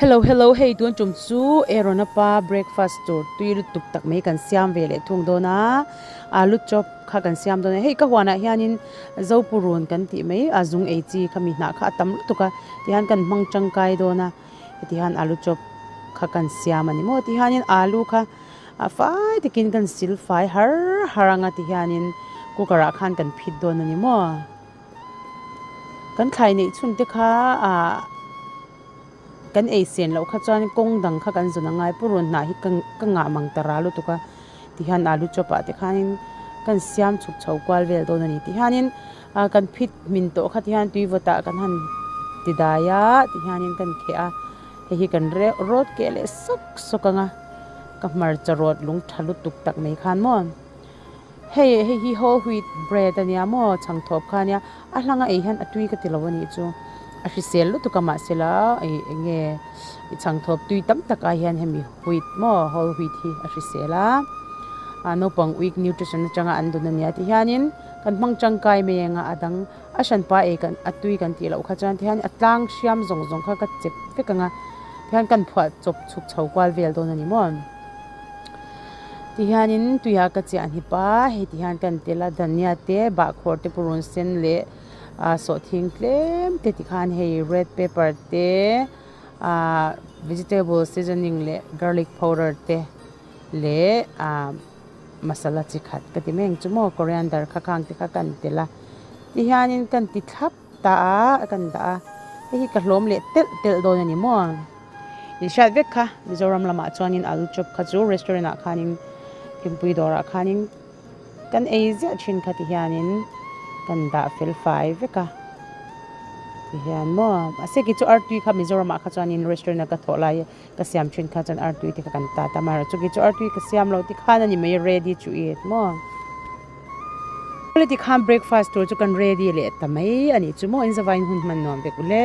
Hello hello hei tun tum chu Aaron-a pa breakfast tur tui lutuk tak mai kan siam ve leh thung dawn a alu chop kha kan siam dawn a hei ka huanah hianin zopurun kan tih mai a zung ei chi kha mi hnah kha a tam lutuk a tihian kan hmang tangkai dawn a heti hian alu chop kha kan siam a ni maw tihianin alu kha a fai takin kan sil fai har har anga tihianin cooker ah khan kan phit dawn a ni maw kan thlai neih chhun te kha ah kan ei sen loh kha chuan kawng dang kha kan zawn a ngai purun hnah hi ka ka ngah mang ta ral lutuk a tihian alu chop ah te khanin kan siam chhuk chho kual vel dawn a ni tihianin ah kan phit hmin tawh kha tihian tui vawt ah kan han ti dai a tihianin kan kheh a hei hi kan reuh rawt keh leh sawk sawk ang a ka hmarcha rawt lung tha lutuk tak mai khan maw hei hei hi whole wheat bread ania maw chhang thawp kha ania a hlanga ei hian a tui ka ti lo a nih chu a hrisel lutuk a mahsela ih eng nge i chhang thawp tui tam tak ah hian hemi wheat maw whole wheat hi a hrisel a ah naupang weak nutrition atanga an dun ania tihianin kan hmang tangkai mai ang a a dang a hranpa ei kan a tui kan tih loh kha chuan tihian a tlang hriam zawng zawng kha ka chep vek ang a tihian kan phuah chawp chhuk chho kual vel dawn a ni maw tihianin tuiah ka chiah hnip a hei tihian kan tel a dhania te bahkhawr te purun sen leh ah sawhthing tlem te tikhan hei red pepper te ah vegetable seasoning leh garlic powder te leh ah. Masala chi khat ka ti mai ang chu maw coriander kha khang te kha kan tel a tihianin kan ti thlap ta a kan dah a hei hi ka hlawm leh telh telh dawn a ni maw in hriat vek kha Mizoram lamah chuanin alu chop kha chu restaurant ah khanin thingpui dawrah khanin kan ei ziah thin kha tihianin kan dah fel fai vek a. Tihian maw mahse kei chu artui kha Mizoram ah kha chuanin restaurant a ka thawh lai Ka siam thin kha chuan artui te kha kan ta ta amaherawhchu kei chu artui ka siam loh tikhan a ni mai ready chu i maw. Tikhan breakfast tur chu kan ready leh ta mai a nih chu maw in zavain hun hman nuam vek ule.